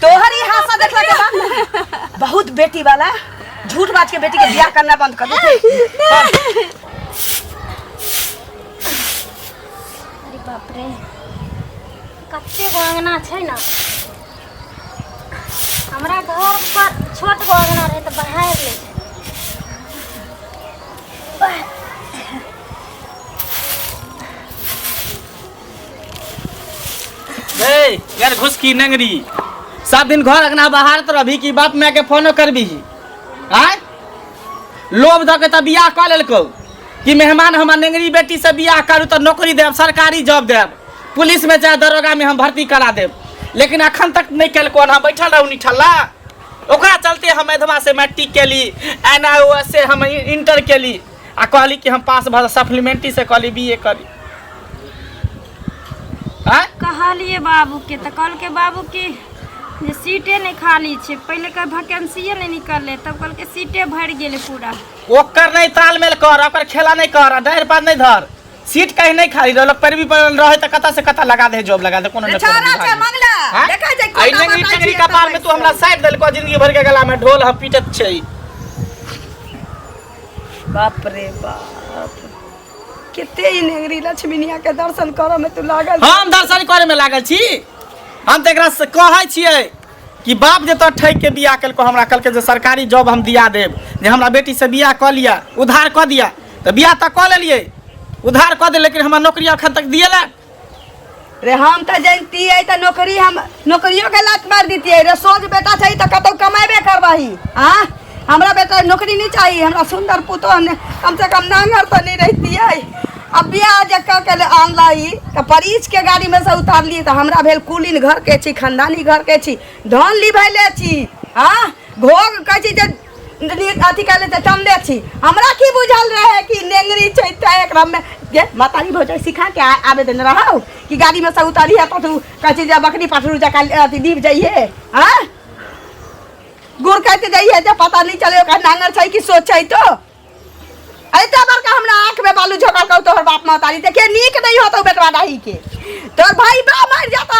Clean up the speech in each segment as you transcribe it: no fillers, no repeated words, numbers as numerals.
तोहर ई हासा देखला के बाद ना बहुत बेटी वाला झूठ बाज के बेटी के बियाह करना बंद कर देते। अरे बाप रे, कते गो अंगना छै ने। हमरा घर पर छोट गो अंगना रहे तऽ बहारि लै छै। ए यार घुस की नंगरी, 7 दिन घर अंगना बाहर तो रभी की बाप माय के फोनो करबी? आय लोभ द के त बियाह क लेलको कि मेहमान हमर नेंगरी बेटी से बियाह करू त नौकरी देब, सरकारी जॉब देब, पुलिस में चाहे दरोगा में हम भर्ती करा देब। लेकिन अखन तक नहीं केलको। हम बैठल रहू निठल्ला, ओकरा चलते हम एधवा से मैट्रिक केली, एन आई ओ एस से हम इंटर केली आ कहली कि हम पास भऽ सप्लीमेंट्री से कहली बी ए करी। आँय? कहलिए बाबूके तऽ कहलकै बाबू कि जे सीटे नहि खाली छै। पहिले कहै वैकेंसिए नहि निकललै, तब कहलकै सीटे भरि गेलै पूरा। ओकर नहीं तालमेल कर, ओकर खेला नहीं कर, आ डाँरि पात नहीं धर। सीट कहीं नहीं खाली रह, लोग पैरवी पर रहे तऽ कतऽ से कतऽ लगा दे, जॉब लगा दे कोनो ने कोनो बेचारा विभाग छै में। मंगला। हाँ? देखै छै आ ई कोना नेंगरी बताइ टेंगरी छियै कपार में तू हमरा साइड देलको, जिंदगी भर के गला में ढोल हम पीटत छै। बाप रे बाप, कते ई नेंगरी लक्ष्मीनिया के दर्शन करऽ में तू लागल। हम दर्शन करे में लागल छी। हम तऽ एकरा से कहै छियै कि बाप जे तोर ठकि के बियाह केलको, हमरा कहलकै जे सरकारी जॉब हम दिया देब, जे हमरा बेटी से बियाह कऽ लिअ, उधार कऽ दिअ। तऽ बियाह तऽ कऽ लेलियै, उधार कऽ देल, लेकिन हमरा नौकरी अखन तक दिएला रे? हम तऽ जनितियै तऽ नौकरी हम नौकरियो के लात मारि दितियै रे। सोझ बेटा छै तऽ कतौ कमेबे करबही। आँ, हमरा बेटा नौकरी नहीं चाहिए, हमरा सुंदर पुतोह ने कम से कम नांगर तऽ नहीं रहितियै। अब बियाह जे कऽ के आनलही तऽ परिच के गाड़ी में से उतारलियै तऽ हमरा भेल कुलीन घर के छी, खानदानी घर के छी, धन लिभैले छी। आँ, घोघ कहै छी जे अथी कहले तऽ चन्दे छी। हमरा की बुझल रहे कि नेंगरी छै तऽ एकरा में जे मातारी भौजाई सिखा के आबे देने रहौ कि गाड़ी में से उतारी है तो तू कहै छी जे बकरी पठरू जकाँ अथी लीप जाइए। हाँ, गुड़ कहते जाइए जे पता नहीं चले ओकरा नांगर छै कि सोच छै। तो एते बड़का हमरा आँख में बालू झोंकल कहू तोहर बाप महतारी देखिए, नीक नहीं होतो बेटवा डाही के। तोहर भाई बा मर जाता,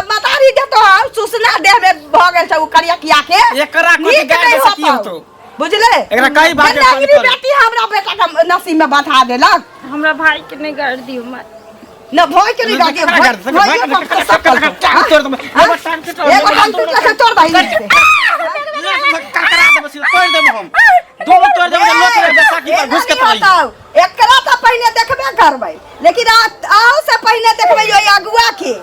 महतारी देतो सुसना देह में भ गेल छै उ करिया किया के। एकरा कुछ नीक गाय नहीं से की होतो। होतो? बुझले? एकरा कई बार के नेंगरी फोन कर। बेटी हमरा बेटा के नसीब में बांधा देलक। हमरा भाई के नहि गाड़ि दियौ माय। न भोय के नहीं गाड़ी, भोय के पक्का सकल। टांग तोड़ देबै, एगो टांग टूटल, एगो टांग टूटल छै, तोड़ दही। करकरा देबै, सीधा तोड़ देबै हम। दोनों तोड़ देबै, लोक रे बैसाखी पर घुस के तोड़। एकरा तऽ पहिने देखबे करबै, लेकिन आउ से पहिने देखबै ओहि अगुआ के,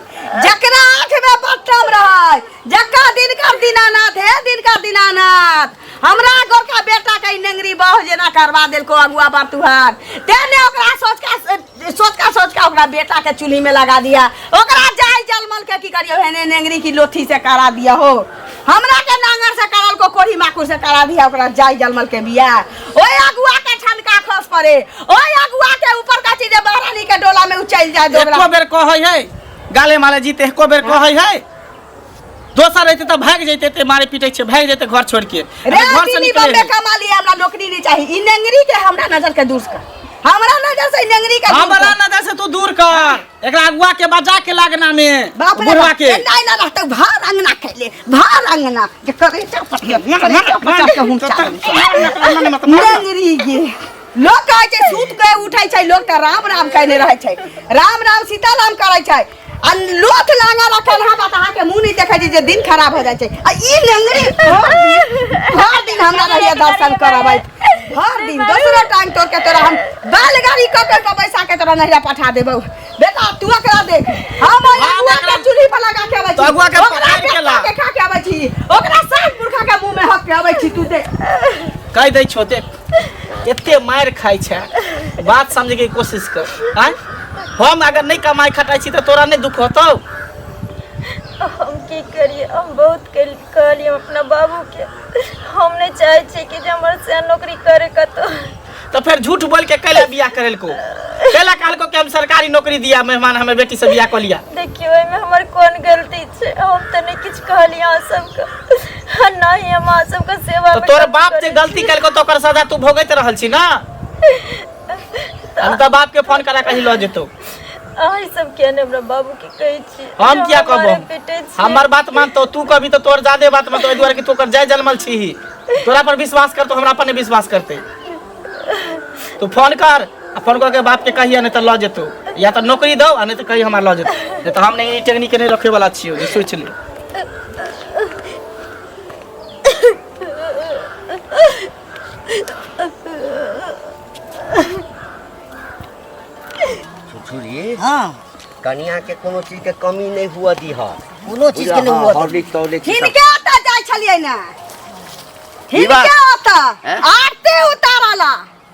जकरा आँख में बट्टम रहै, जक्का दिनकर दीनानाथ। हे दिनकर दीनानाथ, हमरा गोरका बेटा के ई नेंगरी बह जेना करवा देलको अगुआ बाप तुहार, तेने ओकरा सोच का सोच का सोच का ओकरा बेटा के चूल्ही में लगा दिया। ओकरा जाय जलमल के की करियो, हेने नेंगरी की लोथी से करा दिया हो, हमरा के नांगर से करल को कोढ़ी माकुर से करा दिया। ओकरा जाय जलमल के बिया ओए अगुआ के ठनका खस पड़े, ओए अगुआ के ऊपर का चीज महारानी के डोला में उचल जाए दोगरा। एको बेर कहै है गाले माले जीत, एको बेर कहै है। दोसर रहते तऽ भागि जैते, एते मारे पीटे छै, भागि जैते घर छोड़ के। रे घर से दिल्ली निकले बम्बे है। कमा लिए, हमरा नौकरी नहीं चाहिए। ई नेंगरी के हमरा नजर के दूर कर, हमरा नजर से ई नेंगरी के दूर हमरा कर। नजर से तू दूर कर, एकरा अगुआ के बजा के लागना में बाप रे बुढ़वा बाप, के ए नहीं ना रहते भार अंगना खेले, भार अंगना जे करे चपट करे चपट के हम चाल नेंगरी के। लोग कहै छै सुत के उठै छै लोग तऽ राम राम कहने रहै छै, राम राम सीताराम करै छै, आ लोथ लांगा रखल हम अहाँके मुँह नहि देखै छै जे दिन खराब हो जाइ छै। आ ई नेंगरी हर दिन हमरा रहिए दर्शन करबै, हर दिन दोसरो टांग तोड़ के तोरा हम बैलगाड़ी कऽ के बैसा के तोरा नहिरा पठा देबौ। बेटा तू एकरा देख, हम ओहि हम अगुआ के चूल्ही पर लगा के अबै तो छी, अगुआ के ओकरा पकड़ि के ला। के खा के अबै छी, ओकरा सात पुरखा के मुँह में हक के अबै छी। तू देख कहि दै छौ, देख एते मारि खाइ छै, बात समझैके कोशिश कर। आँय, हम अगर नहि कमाइ खटाइ छी तऽ तोरा नहि दुख होतौ? हम की करिए, हम बहुत कहलिए हम अपना बाबूके, हम नहीं चाहे छियै कि जे हमर से नौकरी करे कतौ। तऽ फेर झूठ बोल के कैला बियाह करेलको? कैला कहलको कि हम सरकारी नौकरी दिया मेहमान हमें बेटी से बियाह कऽ लिया? देखियौ, एहिमे हमर कोन गलती छै? हम तऽ नहि किछु कहलियै अहाँ सबके, आ ना ही हम अहाँ सबके सेवा तऽ मे तोर कमी बाप जे करै गलती छी। केलको तऽ ओकर सजा तू भोगैत रहल छी ना। हम तऽ बाप के फोन करा कहीं लऽ जेतौ। अहाँ सब किया नहि हमरा बाबूके कहै छी हम किया कहबो पिटै छियै हमर बात मानतो तू कभी तो तोर ज्यादे बात मानतो एहि दुआरे कि तू ओकर जय जनमल छीही तोरा पर विश्वास करतो हमरा पर नहीं विश्वास करते तू फोन कर आ फोन करके बाप के कहिया नहीं तो लऽ जेतौ या तो नौकरी दो आ नहीं तो कही हमरा लऽ जेतौ नहीं तो हम नहीं टेक्निक के नहीं रखे वाला छियौ जे सोच ले। छुछुरी हाँ कनिया के कोनो चीज के कमी नहीं हुआ दी हा कोनो चीज के नहीं हुआ दी। हॉर्लिक्स तॉर्लिक्स सब। हिनके ओतऽ जाइ छलियै ने की बात? हिनके ओतऽ हैं? आरती उतारला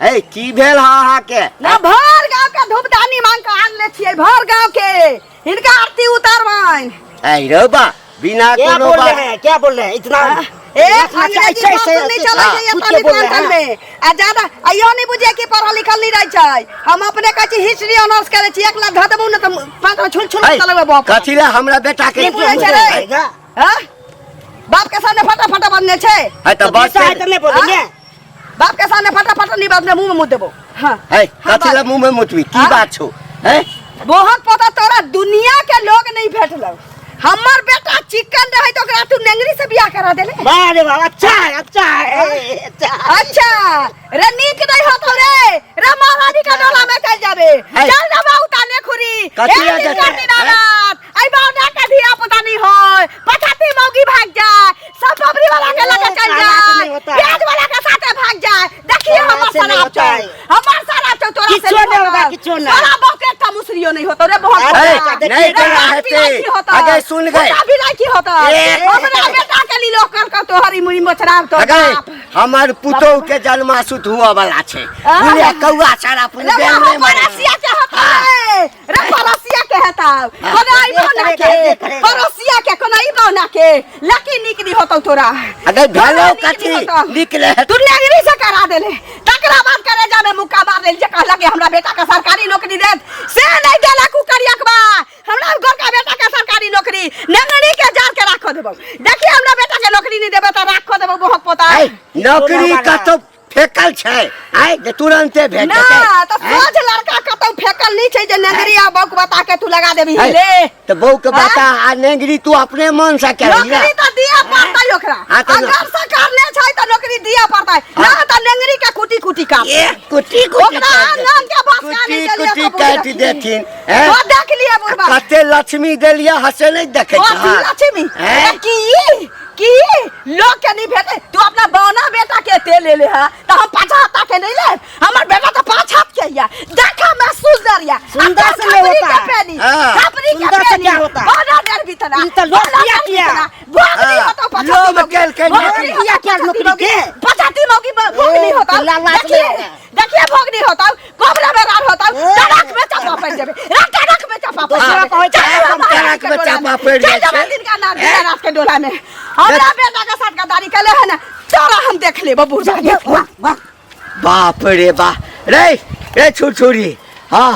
ए की भेल हा अहाँ के ना भर गांव के धूपदानी मांग के आनले छियै भर गांव के हिनका आरती उतारबनि ए रौ बा बिना क्या कोनो बोल बात रहे हैं क्या बोल रहे हैं इतना ए इतना अंग्रेजी ऐसे ऐसे भाषण नहीं चलै छै हाँ, खुद एतऽ के बोल रहे मिथिलांचल हैं में आ ज्यादा आ इहो नहीं बुझिए कि पढ़ल लिखल नहीं रहै छै हम अपने कहै छी हिस्ट्री ऑनर्स करै छी एक लाख धऽ देबौ ने तऽ पाँच गो छुल छुल ए, चलेबै बाप कथी ला हमरा बेटा के की बुझै छै रे आएगा हाँ? बाप के सामने फटा फटा बजने छै है तो तऽ बस पैसा है तो नहीं बोलेंगे हाँ? बाप के सामने फटा फटा नहीं बजने मुंह में मुँह देबो हाँ है हाँ, कथी ला बाप। मुंह में मुतबी की हाँ? बात छौ है बहुत पता तोरा दुनिया के लोग नहीं भेटलो हमर बेटा चिकन रहे तो ओकरा तू नेंगरी से बियाह करा देले वाह रे वाह अच्छा है अच्छा है अच्छा है। अच्छा रे नीक नहीं होतो रे रे महारानी का डोला में चल जाबे है। चल जा बाबू ताने खुरी कथी एक आ दिन जेतै, कर दिन है? रात आई बाबू ना के धिया पुता नहीं होय पछाती मौगी भाग जाए सब बबरी वाला के लगे चल साला से जाए नहीं होता है। प्याज वाला के साथे भाग जाए देखिए साला हमर से नहीं शराब होता छौ है। हमर शराब छौ तोरा से किछो नहीं नहीं होगा, होतौ। किछो नहीं। तोरा बहु के एकटा मुसरियो नहीं होतो रे बहुत अरे, होता। देखिए, नहीं रे तोरा बाप भी हेतै। लायकी होता। अगे सुन गए। पोता भी लायकी होता। ए। हमरा बेटा के लीलो कर कर तोहर ई मुड़ी मोचराब तो अगे बाप। हमर पुतोह के जन्मासुत हुआ वाला छै आह। बुझलियै कौआ सारा पुन रे बेल बाप, नहीं मारे पड़ोसिया के होता रे। रे पड़ोसिया के हेता। कोना ई बौना के। पड़ोसिया के कोना ई बौना के। लकी नीक नहीं होतौ तोरा। अगे भेलो तोरा नीक कथी नहीं होतौ। निकले तू नेगरी से करा देले तकरा बाद करे जामे मुक्का मार देल जे कहलक कि हमरा बेटा के सरकारी नौकरी देत से नहीं देलक उ करियकबा हमरा गोरका बेटा के सरकारी नौकरी नेंगरी के जार के राखो देबो देखिए हमरा बेटा के नौकरी नहीं देबे त राखो देबो बहुत पोता ऐ नौकरी कतौ फेकल छै आय जे तुरंते भेट ना जेतै त सोझ लड़का कतौ फेकल नहीं छै जे नेंगरी आ बौक बता के तू लगा देबी ऐ, ले तऽ बहू के बता आ नेंगरी तू अपने मन से करही नौकरी त दिया पड़तै ओकरा हाँ, तऽ अगर सरकार ले छै त नौकरी दिया पड़तै ना त नेंगरी के कुटी कुटी काट ए कुटी कुटी ओकरा काटि आंगन के भसका कुटी नहीं देलियै कुटी कबूतर काटि रखी। देथिन हैं? तो देख लिया बुढ़बा कते लक्ष्मी देलियै हसे नहि देखै ओ छह लक्ष्मी हैं? ए, की की लोग के नहीं भेटे तू अपना बौना बेटा के ते ले ले हा तो हम पाँच हाथ के नहीं ले हमर बेटा तो पाँच हाथ के हिया देखा मैं सुंदर या सुंदर से नहीं होता है। पेनी हाँ। छपरी के सुंदर से पेनी क्या होता है? बौना डेढ़ बितना ई तो लोग बौना किया डेढ़ किया? बितना। भोग नहीं हाँ। होता पछाती लोभ मौगी। केलकै भोग नौकरी। नहीं होता किया किया पछाती नौकरी मौगी। के? पछाती मौगी भोग नहीं होता लाला से देखिए नहीं होता। देखिए भोग नहीं होता कोबरा में रार होता ए। टरक में चपा पड़ जाबे रे टरक में चपा पड़ दोसरा जाबे कहै छै, चल हम बाबा, टरक में चपा पड़ि चल जाइ जाबे छै। दिन का नार दिन रात के डोला में हमरा बेटा के साथ गद्दारी कले है ना तोरा हम देख लेबो बुढ़ा देख वाह वाह बाप रे बा रे रे छुरछुरी हाँ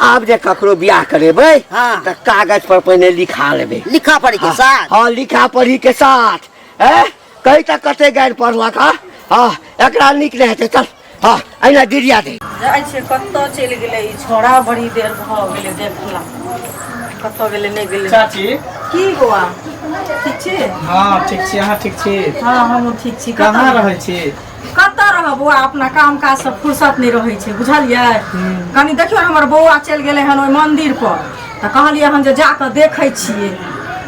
आब जे ककरो बियाह करेबै हाँ। तऽ कागज पर पहिने लिखा लेबै लिखा पढ़ी के साथ हाँ लिखा पढ़ी के साथ ए कही तऽ कते गारि पढ़लक हँ हाँ एकरा नीक नहि हेतै चल हाँ एहिना डिरिया दे जाइ छै कतऽ चलि गेलै ई छोड़ा बड़ी देर भऽ गेलै देखला कतऽ गेलै नहि गेलै चाची की बौआ ठीक छी हाँ ठीक छी अहाँ ठीक छी हँ हमहूँ ठीक छी कहाँ कतऽ रहै छी कतऽ रहब बौआ अपना काम काज से फुर्सत नहि रहै छै बुझलियै कनि देखियौ ने हमर बौआ चलि गेलै हन ओहि मंदिर पर तऽ कहलियै हन जे जाकऽ देखै छियै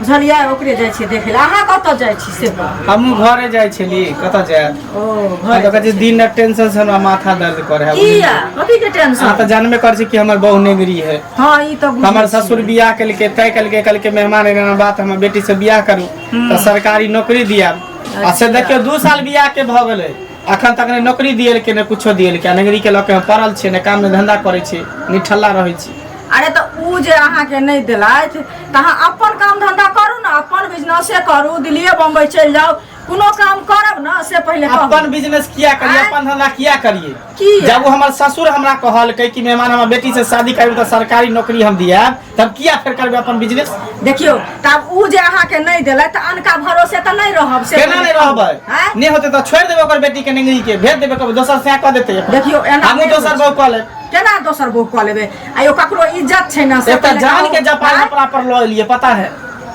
बुझलियै ओकरे जाइ छियै देखै लए अहाँ कतऽ जाइ छी से कहू हमहूँ घरे जाइ छली कतऽ जायब ओ हम घर तऽ कहै छी दिन राति टेंशन से हमरा माथा दर्द करे है किया कथी के अहाँ टेंशन तऽ जानबे करै छी कि हमर बहू नेगरी है हँ ई तऽ बुझै हमर छियै। ससुर बियाह केलकै तय केलकै कहलकै मेहमान एना बात हमर बेटी से बियाह करू तऽ सरकारी नौकरी दियाब आ से देखियौ 2 साल बियाह के भऽ गेलै अखन तक ने नौकरी दिएलकै ने कुछो दिएलकै आ नेगरी के लऽ के हम पड़ल छियै ने काम ने धंधा करै छी निठल्ला रहै छी अरे तऽ उ जे अहाँके नहि देलथि तऽ अहाँ अपन काम धंधा करू ने अपन बिजनेसे करू दिल्लीए बम्बई चलि जाउ कोनो काम करब न से पहिले कहू। अपन बिजनेस किया करिए, आँय? अपन धंधा किया करिए? किया? जब वो हमर ससुर हमरा कहलकै कि मेहमान हमर बेटी से शादी करबे तऽ सरकारी नौकरी हम दियाब, तब किया फेर करबे अपन बिजनेस? देखियौ तब उ जे अहाँके नहि देलै तऽ अनका भरोसे तऽ नहि रहब से केना नहि रहबै? आँय? नहि होतै तऽ छोड़ि देबै ओकर बेटी के, नेंगरी के भेज देबै, कभी दोसर सएह कऽ देतै अपन। देखियौ, एना हमहूँ नहि दोसर होइ छै। बहु कऽ लेब। केना दोसर बहु कऽ लेबै? आइयो ककरो इज्जत छै ने से एक तऽ पहिले जान कहू। के जपान आँय? अपना पर लऽ एलियै, पता है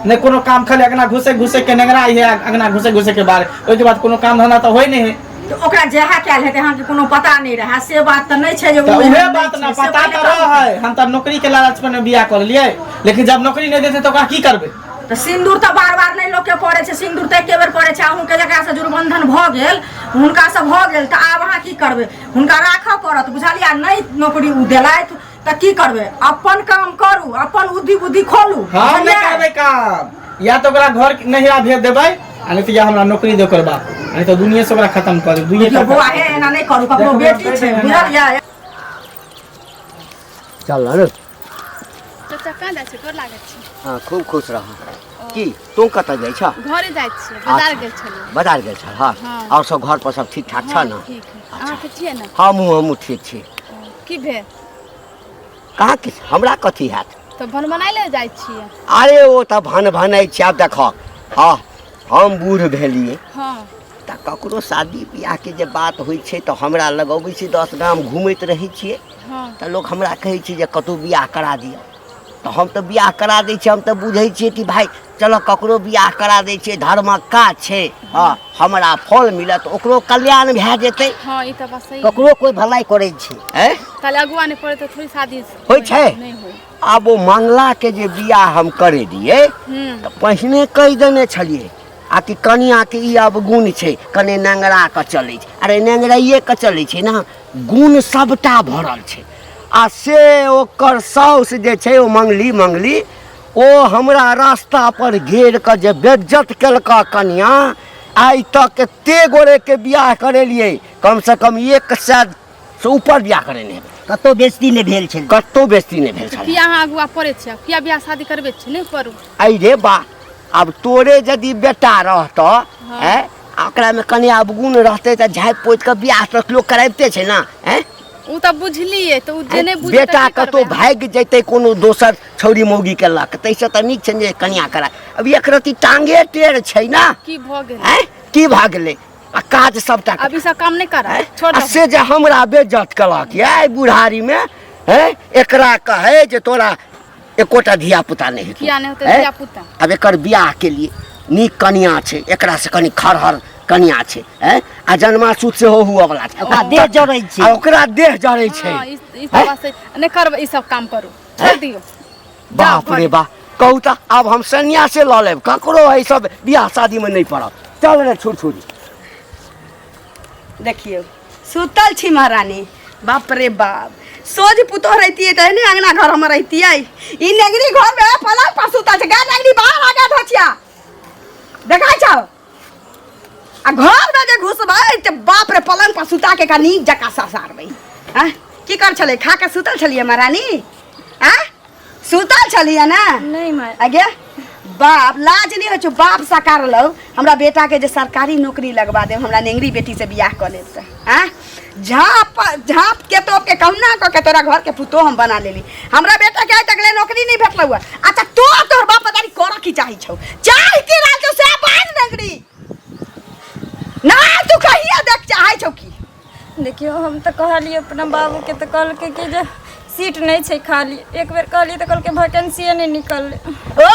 नहि कोनो काम, खाली अंगना घुसे घुसे के नेंगरा है, अंगना घुसे घुसे के बारे, ओहिके बाद कोनो काम धंधा तऽ होइ नहि है। तऽ ओकरा जएह कयल हेतै अहाँके कोनो पता नहि रहए, से बात तऽ नहि छै जे तऽ ओ उहे एहन नहि बात छै, ने से पता पहिले तऽ कहू। रहै, हम तऽ नौकरी के लालच पर ने बियाह कऽ लेलियै, लेकिन जब नौकरी नहि देतै तऽ ओकरा की करबै? तऽ सिन्दूर तऽ बार बार नहि लोकके पड़ै छै, सिन्दूर तऽ एके बेर पड़ै छै। अहूँके जकरासँ जुड़बन्धन भऽ गेल हुनकासँ भऽ गेल, तऽ आब अहाँ की करबै? हुनका राखऽ पड़त, बुझलियै? नहि नौकरी ओ देलथि तऽ की करबै? अपन काम करू, अपन बुद्धि बुद्धि खोलू, हम नहि बुझलियै? करबै काम, या तऽ ओकरा घर नहिरा भेज देबै आ नहि तऽ या हमरा नौकरी दे ओकर बाप, आ नहि तऽ दुनिये से ओकरा खत्म कऽ देबै, दुनिये देखियौ खत्म। बौआ हे, एना नहि करू, ककरो देखबै, बेटी छै, देखबै। बुझलियै? चल ने। चाचा, कहाँ जाइ छी? गोर लागै छी। हाँ, खूब खुश रह। की तू कतऽ जाइ छह? घरे जाइ छियै, बाजार गेल छलियै। बाजार गेल छह? हाँ। हाँ। और सब घर पर सब ठीक ठाक छह हाँ, ने? ठीक है। अहाँ ठीक छियै ने? हमहूँ ठीक छी। की भेल? कहाँ किछु, हमरा कथी हैत? तऽ भन बनाय ले जाइ छियै। अरे ओ तऽ भन भनै छै। आब देखऽ, हाँ, हम बूढ़ भेलियै। हाँ। तऽ ककरो शादी बियाहके जे बात होइ छै तऽ हमरा लग अबै छै, 10 गाम घुमैत रहै छियै। हाँ। तऽ लोक हमरा कहै छै जे कतहु बियाह करा दिअ, तऽ हम तऽ बियाह करा दै छियै। हम तऽ बुझै छियै कि भाय चलऽ ककरो बियाह करा दै छियै, धर्मक काज छै। हँ, हमरा फल मिलत, ओकरो कल्याण भए जेतै। हाँ, ई तऽ बात सही है। ककरो कोइ भलाई करै छै। ऐं? ताले अगुआ नहि पड़े तऽ थोड़ी शादी होइ छै? नहि होइ। आब ओ मंगलाके जे बियाह हम करेलियै तऽ पहिने कहि देने छलियै आ कि कनियाके ई अवगुण छै, कने नेंगरा कऽ चलै छै। अरे नेंगराइए कऽ चलै छै ने, गुण सबटा भरल छै। आ से ओकर साउस जे छै ओ मंगली मंगली, ओ हमरा रास्ता पर घेर कऽ जे बेज्जत केलका कनिया, आइ तक एते गोरेके बियाह करेलियै, कमसँ कम 100 से ऊपर बियाह करेने हेबै, कतहु बेजती नहि भेल छलै, कतहु बेजती नहि भेल छलै। किया अहाँ अगुआ पड़ै छियै? किया बियाह शादी करबै छियै? नहि पड़ू। अइ रे बा, आब तोरे यदि बेटा रहतऽ ऐं, आ ओकरामे कनि अवगुण रहतै तऽ झाँपि पोति कऽ बियाह तऽ लोक कराबिते छै ने, ऐं? ओ तऽ बुझलियै, तऽ ओ जे नहि बुझतै बेटा की करबै कतहु अहाँ? भागि जेतै कोनो दोसर छौड़ी मौगीके लऽ कऽ, ताहिसँ तऽ नीक छै ने जे कनिया करा। अब एक रति टांगे टेढ़ छै ने। की भऽ गेलै? ऐं, की भऽ गेलै? आ काज सबटा अब ई सब काम नहि करब, ऐं? छोड़ आ दहु। से जे हमरा बेज्जत केलक ये बुढ़ारीमे, हैं, एकरा कहै जे तोरा एकोटा धिया पुता नहि हेतौ। किया नहि होतै ऐं? धिया पुता? आब एकर बियाह के लिए नीक कनिया छै, एकरा से कनि खरहर कनिया छै, हैं? आ जन्मासूत सेहो हुअ वाला छै। ओकरा देह जरै छै। आ ओकरा देह जरै छै। हाँ, ई सब बात सही। नहि करबै ई सब काम, करू, छोड़ दियौ। बाप रे बा, कहू तऽ आब हम सन्यासे लऽ लेब, ककरो एहि सब बियाह शादीमे नहि पड़ब। चल रे छुरछुरी। देखियौ, सुतल छी महारानी। बाप रे बाप, सोझ पुतोह रहितियै तऽ एहने अंगना घर हमर रहितियै। ई नेगरी घर में पलंग पर सुतल छै। गा नेगरी, बाहर आ गा, धोचिया देखै छौ? आ घर में जे घुसबै तऽ बाप रे, पलंग पर सुता के का नीक जकाँ ससारबै। आँय, की कर छलै? खा के सुतल छलियै महारानी? आँय, सुतल छलियै ने? नहीं माय। आगे बाप, लाज नहीं होइ छौ? बाप सकार लौ हमरा बेटा के जे सरकारी नौकरी लगवा देब, हमरा नेंगरी बेटी से बियाह कऽ लेब तऽ। आँय, झाँप झाँप के तोप के कहुना कऽ के तोरा घर के पुतोह हम बना लेली, हमरा बेटा के आइ तक ले नौकरी नहीं भेटलौ हँ। अच्छा, तो तोहर बाप पता नहीं करऽ की चाही छौ, चाही की रहल छौ से बाज नेंगरी ना, तू कहिया देख चाहै छौ की? देखियौ, हम तऽ कहलियै अपना बाबूके, तऽ कहलकै कि जे सीट नहि छै खाली। एक बेर कहलियै तऽ कहलकै वैकेंसीए नहि निकललै। ओ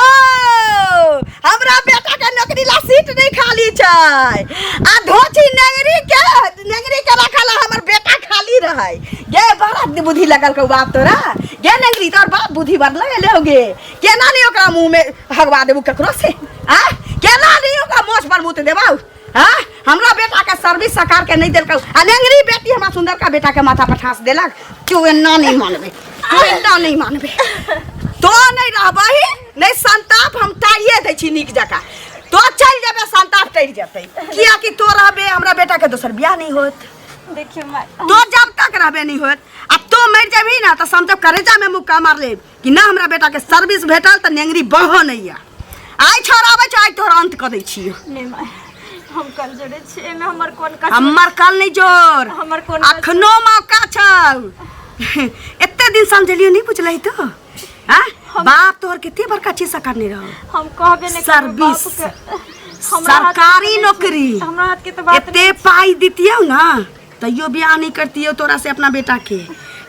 हमरा बेटा के नौकरी ला सीट नहीं खाली छै आ धोची नेंगरी के, नेंगरी के रखल हमर बेटा खाली रहै। गे, बड़ा बुद्धि लगल कौ बाप तोरा। गे नेंगरी, तोर बाप बुद्धि बदल गेले हो गे। केना नहीं ओकरा मुंह में हगवा देबू ककरो से? आ केना नहीं ओकरा मोछ पर मुत देबौ? हाँ, हमरा बेटा के सर्विस सरकार के नहीं देलकौ आ नेंगरी बेटी हमरा सुंदर का बेटा के माथा पर ठास देलक। तू एना नहीं मानबे, तू एना नहीं मानबे, तो नहीं रहबही नहीं। संताप हम टाइए दै छी नीक जकाँ, तो चलि जेबे, संताप टरि जेतै, कियाकि तो रहबे हमरा बेटा के दोसर बियाह नहीं होत। देखियौ माय, तो जब तक रहबे नहीं होत आ तो मरि जेबही ना तऽ समझब करेजा में मुक्का मार लेब कि ना हमरा बेटा के सर्विस भेटल तऽ नेंगरी बह नहीं या। आइ छोड़ाबै छौ, आइ तोहर अंत कऽ दै छियौ। नहि माय, हम कल जोड़े छी एहिमे हमर कोन कसूर? हमर कल नहीं जोर हमर कोन कसूर? अखनो मौका छौ। एते दिन समझलियो नहीं बुझलही तो हाँ? बाप तोहर कते बड़का चीज करने रहो। हम कहबे नहीं करबै सर्विस। बापके। हमरा हाथ के सरकारी तऽ नहि नौकरी। छै। हमरा हाथ के तऽ बात एते पाई दितियौ ना तैयो बियाह नहीं करतियौ तोरा से अपना बेटा के,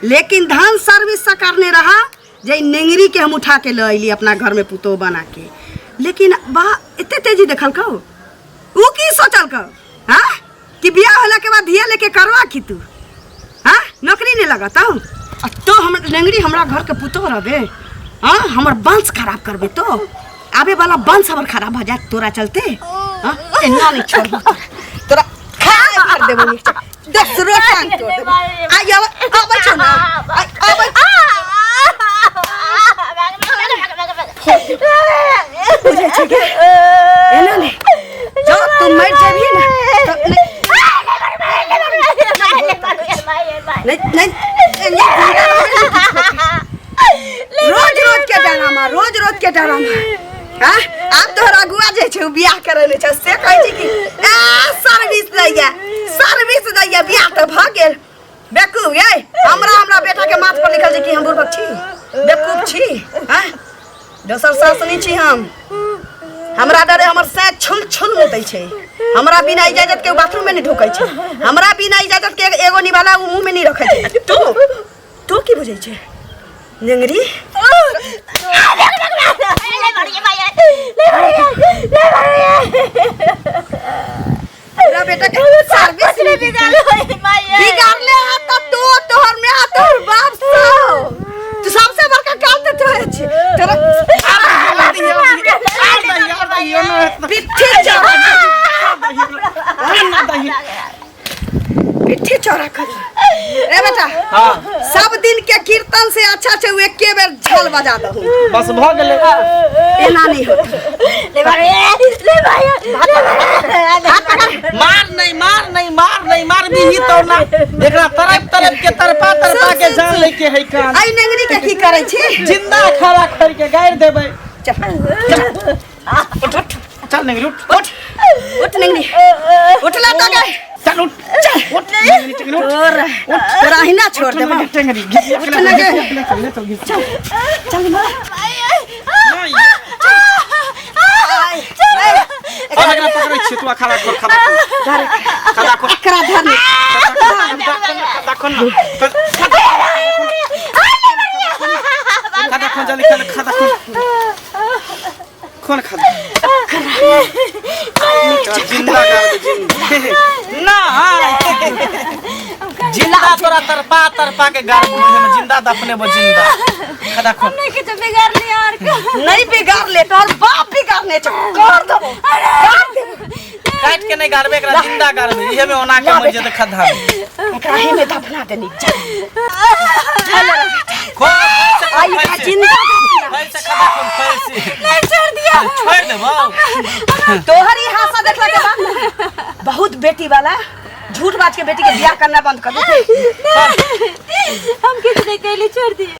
लेकिन धन सर्विस से करने रहा जे नेंगरी के हम उठा के ल अइली अपना घर में पुतोह बना के। लेकिन बा एते तेजी देखलकौ, ऊ की सोचलकौ हाँ कि बियाह होला के बाद धिया लेके करवा की तू हाँ नौकरी नहीं लगता आ तो हम नेंगरी हमरा घर के पुतोह रहबे हाँ हमर वंश खराब करबे तो आबे वाला वंश हमर खराब हो जात तोरा चलते हाँ एना नहीं छोड़बो तोरा, तोरा खाए भर देबो नीचे दस रोटांग तोड़ देबो। आई आबै आबै छौ ना आई आबै बुझै छै के एना नहीं जब तू मर जेबही ना तो नहीं नहीं नहीं रोज रोज के डरामा, रोज रोज के डरामा। हाँ आब तोहर अगुआ जे छै उ बियाह करै ले छै से कहै छै कि आ सर्विस दैया, सर्विस दैया, बियाह तऽ भऽ गेल। बेवकूफ ये हमरा हमरा बेटा के माथ पर लिखल छै कि हम बुड़बक छी, बेवकूफ छी। हाँ दोसर सास नहीं छी हम, हमरा डरे हमर सै छुल छुल मुतै छै, हमरा बिना इजाजत के बाथरूम में नहीं ढुकै छै, हमरा बिना इजाजत के एगो निवाला उ मुंह में नहीं रखै छै। तू तू की बुझै छै नेंगरी? तोरा बेटा के सर्विस में बिगाड़ले हा त तू तोहर में आ तोहर बाप सब तू सबसे बड़का काम त तोरे छी। तोरा पिट्ठी चौड़ा, पिट्ठी चौड़ा कर ए बेटा। हाँ सब दिन के कीर्तन से अच्छा छै उ एके बेर झाल बजा दहु बस भ गेलै। एना नहीं होत। मार नहीं मार नहीं मार नहीं मार भी तो ना एकरा तरप तरप के तरपा तरपा के जान लेके है कान। आई नेंगरी के की करै छी? जिंदा खड़ा कर के गाड़ देबै। चल चल उठ उठ चल नेंगरी उठ उठ उठ नेंगरी उठला तो गए चल उठ चल उठ नेंगरी टेंगरी उठ तोरा तोरा ही ना छोड़ देबो। टेंगरी उठ ना गे। चल चल चल चल अब एकरा पकड़ै छियै तू खड़ा कर खड़ा कर खड़ा कर एकरा धर ले। खड़ा कर ना खड़ा कर जल्दी खड़ा खड़ा कर कौन खड़ा जिंदा कर दे जिंदा ना जिंदा तोरा तरपा तरपा के गाड़ में जिंदा दफने बो जिंदा खड़ा कर। नहीं किछु बिगाड़ लिया और का। नहीं बिगाड़ ले तोहर बाप बिगाड़ने छौ, कर देबो कर देबो। काट के नहीं गाड़बे एकरा जिंदा गाड़बे इहे में ओना के मर जेते खद्धा में। एकरा ही में दफना देनी चल चल खोल आई एकरा जिंदा दफना। फैल से खद्धा खोल फैल से नहीं छोड़ दिया छोड़ देबो। तोहर ई हासा देखला के बाद ना बहुत बेटी वाला झूठ बाज के बेटी के बियाह करना बंद कर दे। हम किछु नहीं कैली छोड़ दिए।